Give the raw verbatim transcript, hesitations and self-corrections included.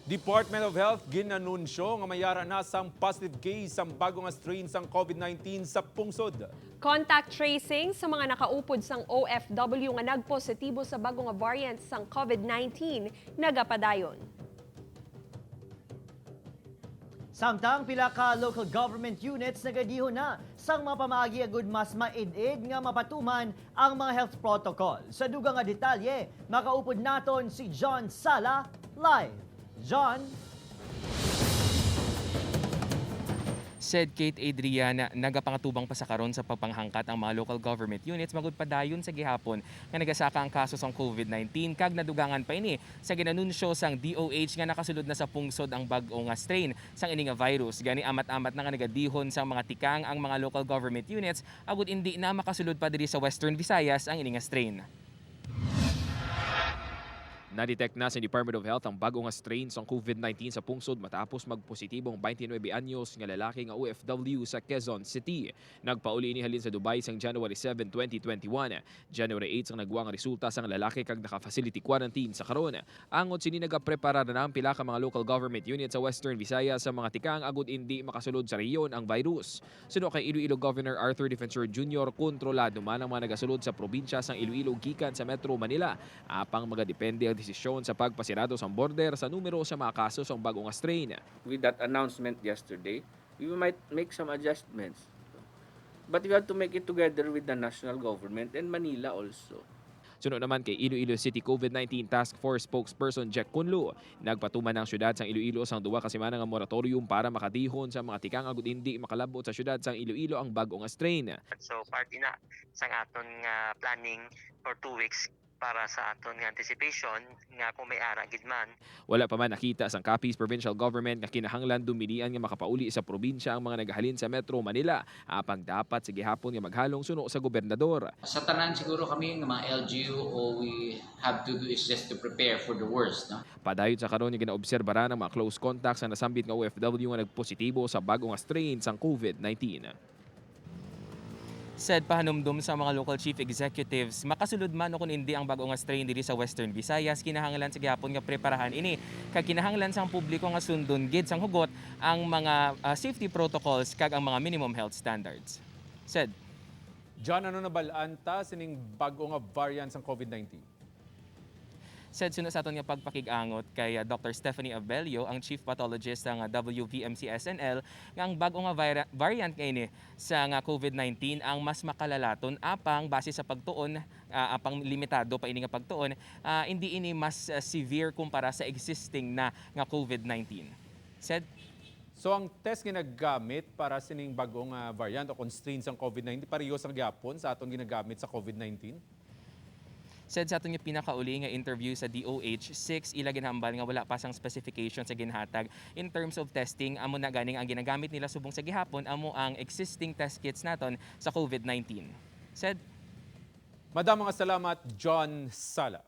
Department of Health ginanunsyo nga may ara na sang positive case sang bago nga strain sang COVID nineteen sa pungsod. Contact tracing sa mga nakaupod sang O F W nga nagpositibo sa bago nga variant sang COVID nineteen nagapadayon. Samtang pila ka local government units nagadihon na sang mga pamaagi agud mas maid-id nga mapatuman ang mga health protocol. Sa dugang nga detalye, makaupod naton si John Sala live. John? Said Kate Adrian, nagapangatubang pa sa karon sa pagpanghangkat ang mga local government units magud padayon sa gihapon nga nagasaka ang kaso sang COVID nineteen, kag nadugangan pa ini sa ginanunsyo sang D O H nga nakasulod na sa pungsod ang bag-o nga strain sang ini nga virus. Gani, amat-amat na nga nagadihon sang mga tikang ang mga local government units agud indi na makasulod pa diri sa Western Visayas ang ini nga strain. Na-detect na sa Department of Health ang bago nga strain sang COVID nineteen sa pungsod matapos magpositibo ang twenty-nine anyos nga lalaki nga O F W sa Quezon City. Nagpauli ini halin sa Dubai sang January seven, twenty twenty-one. January eight sang nagwa nga resulta sang lalaki kag naka-facility quarantine sa karon. Angot sini, nagapreparar na ang pila ka mga local government unit sa Western Visayas sa mga tikang agud indi makasulod sa rehiyon ang virus. Suno kay Iloilo Governor Arthur Defensor Junior, kontrolado man ang mga nagasulod sa probinsya sang Iloilo gikan sa Metro Manila, apang magadepende ang desisyon sa pagpasirado sang border sa numero sa mga kaso sang bag-o nga strain. With that announcement yesterday, we might make some adjustments. But we have to make it together with the national government and Manila also. Suno naman kay Iloilo City COVID nineteen Task Force Spokesperson Jack Cunlo, nagpatuman ang siyudad sang Iloilo sang duha ka semana nga moratorium para makadihon sa mga tikang agud indi makalabot sa siyudad sang Iloilo ang bag-o nga strain. So, part ina sang aton nga planning for two weeks para sa aton nga anticipation nga kung may ara gid man. Wala pa man nakita sang Capiz Provincial Government nga kinahanglan dumilian nga makapauli sa probinsya ang mga nagahalin sa Metro Manila, apang dapat sa gihapon nga maghalong suno sa gobernador. Sa tanan siguro kami nga mga L G U, all we have to do is just to prepare for the worst, no? Padayon sa karon nga ginaobserbaran ang mga close contacts sa nasambit nga O F W nga nagpositibo sa bag-o nga strain sang COVID nineteen. Said, pahanumdom sa mga local chief executives, makasulod man o kon indi ang bag-o nga strain diri sa Western Visayas, kinahanglan sa gihapon nga preparahan ini, kag kinahanglan sang publiko nga sundon gid sang hugot ang mga, ah, safety protocols kag ang mga minimum health standards. Said, John, ano nabal-an ta sining bag-o nga variant sang COVID nineteen? Said, suno sa aton nga pagpakig-angot kay, ah, Doctor Stephanie Abelio, ang Chief Pathologist sang, ah, W V M C S N L, nga ang bag-o nga vira- variant nga ini sa nga COVID nineteen ang mas makalalaton, apang base sa pagtuon, ah, apang limitado pa ini nga pagtuon, ah, hindi ini mas, ah, severe kumpara sa existing na nga COVID nineteen. Said, So ang test nga ginagamit para sining bag-o nga variant o kon strain sang COVID nineteen, pareho sang gihapon sa aton ginagamit sa COVID nineteen? Said, sa aton nga pinakauli nga interview sa D O H six, ila ginhambal nga wala pa sang specification sa ginhatag in terms of testing. Amo na ganing ang ginagamit nila subong sa gihapon amo ang existing test kits naton sa COVID nineteen. Said, Madamo nga salamat, John Sala.